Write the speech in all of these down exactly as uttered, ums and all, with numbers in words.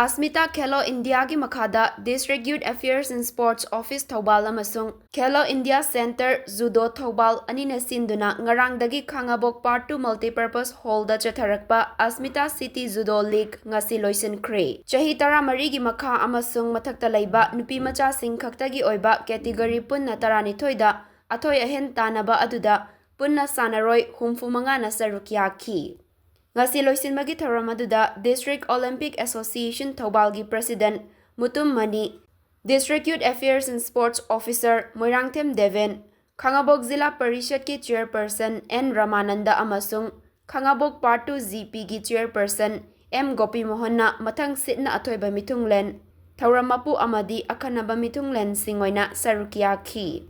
ꯑꯁꯃꯤꯇꯥ ꯈꯦꯂꯣ ꯏꯟꯗꯤꯌꯥꯒꯤ ꯃꯈꯥꯗ District Youth Affairs and Sports Office Thoubal ꯑꯃꯁꯨꯡ Khelo India centre judo Thoubal ꯑꯅꯤꯅ ꯁꯤꯟꯗꯨꯅ ꯉꯔꯥꯡꯗꯒꯤ ꯈꯥꯉꯕꯣꯛ Part Two Multipurpose Hallꯗ ꯆꯠꯊꯔꯛꯄ ꯑꯁꯃꯤꯇꯥ ꯁꯤꯇꯤ ꯖꯨꯗꯣ ꯂꯤꯒ ꯉꯁꯤ ꯂꯣꯏꯁꯤꯟꯈ꯭ꯔꯦ꯫ ꯆꯍꯤ ꯇꯔꯥꯃꯔꯤꯒꯤ ꯃꯈꯥ ꯑꯃꯁꯨꯡ ꯃꯊꯛꯇ ꯂꯩꯕ ꯅꯨꯄꯤ ꯃꯆꯥꯁꯤꯡ ꯈꯛꯇꯒꯤ ꯑꯣꯏꯕ ꯀꯦꯇꯤꯒꯣꯔꯤ ꯄꯨꯟꯅ ꯇꯔꯥꯅꯤꯊꯣꯏꯗ ꯑꯊꯣꯏ ꯑꯍꯦꯟ ꯇꯥꯟꯅꯕ ꯑꯗꯨꯗ ꯄꯨꯟꯅ ꯁꯥꯟꯅꯔꯣꯏ ꯍꯨꯝꯐꯨ ꯃꯉꯥꯅ ꯁꯔꯨꯛ ꯌꯥꯈꯤ꯫ ꯉꯁꯤ ꯂꯣꯏꯁꯤꯟꯕꯒꯤ ꯊꯧꯔꯝ ꯑꯗꯨꯗ District Olympic Association ꯊꯧꯕꯥꯜꯒꯤ President Mutum Mani, District Youth Affairs and Sports Officer Moirangthem Deben, Khangabok ꯖꯤꯂꯥ ꯄꯔꯤꯁꯠꯀꯤ Chairperson ꯑꯦꯟ ꯔꯃꯥꯅꯟꯗ ꯑꯃꯁꯨꯡ ꯈꯥꯉꯕꯣꯛ Part Two ꯖꯤ ꯄꯤꯒꯤ Chairperson ꯑꯦꯝ ꯒꯣꯄꯤꯃꯣꯍꯟꯅ ꯃꯊꯪ ꯁꯤꯠꯅ ꯑꯊꯣꯏꯕ ꯃꯤꯊꯨꯡꯂꯦꯟ, ꯊꯧꯔꯝ ꯃꯄꯨ ꯑꯃꯗꯤ ꯑꯈꯟꯅꯕ ꯃꯤꯊꯨꯡꯂꯦꯟꯁꯤꯡ ꯑꯣꯏꯅ ꯁꯔꯨꯛ ꯌꯥꯈꯤ꯫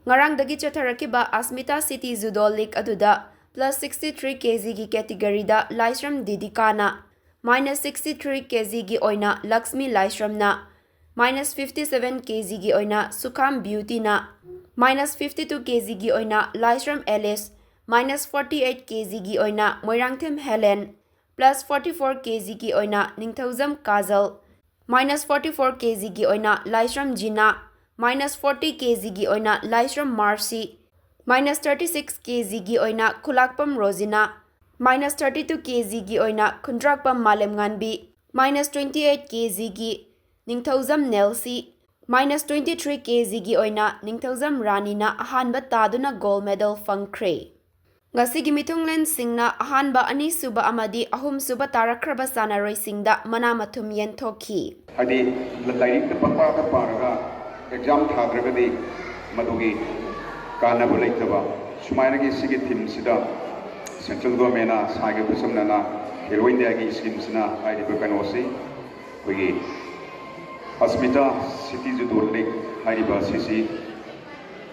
ꯉꯔꯥꯡꯗꯒꯤ ꯆꯠꯊꯔꯛꯈꯤꯕ ꯑꯁꯃꯤꯇꯥ ꯁꯤꯇꯤ ꯖꯨꯗꯣ ꯂꯤꯒ ꯑꯗꯨꯗ plus sixty three ꯀꯦꯖꯤꯒꯤ ꯀꯦꯇꯤꯒꯣꯔꯤꯗ ꯂꯥꯏꯁ꯭ꯔꯝ ꯗꯤꯗꯤꯀꯥꯅ, minus sixty three ꯀꯦꯖꯤꯒꯤ ꯑꯣꯏꯅ ꯂꯛꯁꯃꯤ ꯂꯥꯏꯁ꯭ꯔꯝꯅ, minus fifty seven ꯀꯦꯖꯤꯒꯤ ꯑꯣꯏꯅ ꯁꯨꯈꯥꯝ ꯕ꯭ꯌꯨꯇꯤꯅ, minus fifty two ꯀꯦꯖꯤꯒꯤ ꯑꯣꯏꯅ ꯂꯥꯏꯁ꯭ꯔꯝ ꯑꯦꯂꯤꯁ, minus forty eight ꯀꯦꯖꯤꯒꯤ ꯑꯣꯏꯅ Moirangthem Helen, plus forty four ꯀꯦꯖꯤꯒꯤ ꯑꯣꯏꯅ ꯅꯤꯡꯊꯧꯖꯝ ꯀꯥꯖꯜ, minus forty four ꯀꯦꯖꯤꯒꯤ ꯑꯣꯏꯅ ꯂꯥꯏꯁ꯭ꯔꯝ ꯖꯤꯅꯥ, minus forty ꯀꯦꯖꯤꯒꯤ ꯑꯣꯏꯅ ꯂꯥꯏꯁ꯭ꯔꯝ ꯃꯥꯔꯁꯤ, minus thirty six ꯀꯦꯖꯤꯒꯤ ꯑꯣꯏꯅ ꯈꯨꯂꯥꯛꯄꯝ ꯔꯣꯖꯤꯅꯥ, minus thirty two ꯀꯦꯖꯤꯒꯤ ꯑꯣꯏꯅ ꯈꯨꯟꯗ꯭ꯔꯥꯛꯄꯝ ꯃꯥꯂꯦꯝꯉꯥꯟꯕꯤ, minus twenty eight ꯀꯦꯖꯤꯒꯤ ꯅꯤꯡꯊꯧꯖꯝ ꯅꯦꯜꯁꯤ, minus twenty three ꯀꯦꯖꯤꯒꯤ ꯑꯣꯏꯅ ꯅꯤꯡꯊꯧꯖꯝ ꯔꯥꯅꯤꯅ ꯑꯍꯥꯟꯕ ꯇꯥꯗꯨꯅ gold medal ꯐꯪꯈ꯭ꯔꯦ꯫ ꯉꯁꯤꯒꯤ ꯃꯤꯊꯨꯡꯂꯦꯟꯁꯤꯡꯅ ꯑꯍꯥꯟꯕ, ꯑꯅꯤꯁꯨꯕ ꯑꯃꯗꯤ ꯑꯍꯨꯝꯁꯨꯕ ꯇꯥꯔꯛꯈ꯭ꯔꯕ ꯁꯥꯟꯅꯔꯣꯏꯁꯤꯡꯗ ꯃꯅꯥ ꯃꯊꯨꯝ ꯌꯦꯟꯊꯣꯛꯈꯤ꯫ ꯍꯥꯏꯗꯤ ꯂꯥꯏꯔꯤꯛꯇ ꯄꯪꯄꯥꯗ ꯄꯥꯔꯒ ꯑꯦꯛꯖꯥꯝ ꯊꯥꯗ꯭ꯔꯒꯗꯤ ꯃꯗꯨꯒꯤ ꯀꯥꯟꯅꯕ ꯂꯩꯇꯕ, ꯁꯨꯃꯥꯏꯅꯒꯤ ꯁꯤꯒꯤ ꯊꯤꯝꯁꯤꯗ ꯁꯦꯟꯇ꯭ꯔꯦꯜ ꯒꯣꯔꯃꯦꯟꯅ ꯁꯥꯏꯒ ꯈꯨꯠꯁꯝꯅꯅ ꯈꯦꯂꯣ ꯏꯟꯗꯤꯌꯥꯒꯤ ꯁ꯭ꯀꯤꯝꯁꯤꯅ ꯍꯥꯏꯔꯤꯕ ꯀꯩꯅꯣꯁꯤ ꯑꯩꯈꯣꯏꯒꯤ ꯑꯁꯃꯤꯇꯥ ꯁꯤꯇꯤ ꯖꯨꯗꯣ ꯂꯤꯒ ꯍꯥꯏꯔꯤꯕ ꯑꯁꯤꯁꯤ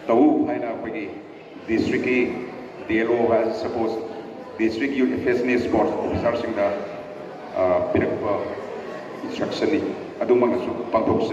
ꯇꯧ ꯍꯥꯏꯅ ꯑꯩꯈꯣꯏꯒꯤ ꯗꯤꯁꯇ꯭ꯔꯤꯛꯀꯤ ꯗꯤ ꯑꯦꯜ ꯑꯣ ꯍꯥꯏ suppose district youth affairs and sports ꯑꯣꯐꯤꯁꯥꯔꯁꯤꯡꯗ ꯄꯤꯔꯛꯄ ꯏꯟꯁꯇ꯭ꯔꯛꯁꯟꯅꯤ꯫ ꯑꯗꯨꯃꯛꯅꯁꯨ ꯄꯥꯡꯊꯣꯛꯆꯩ꯫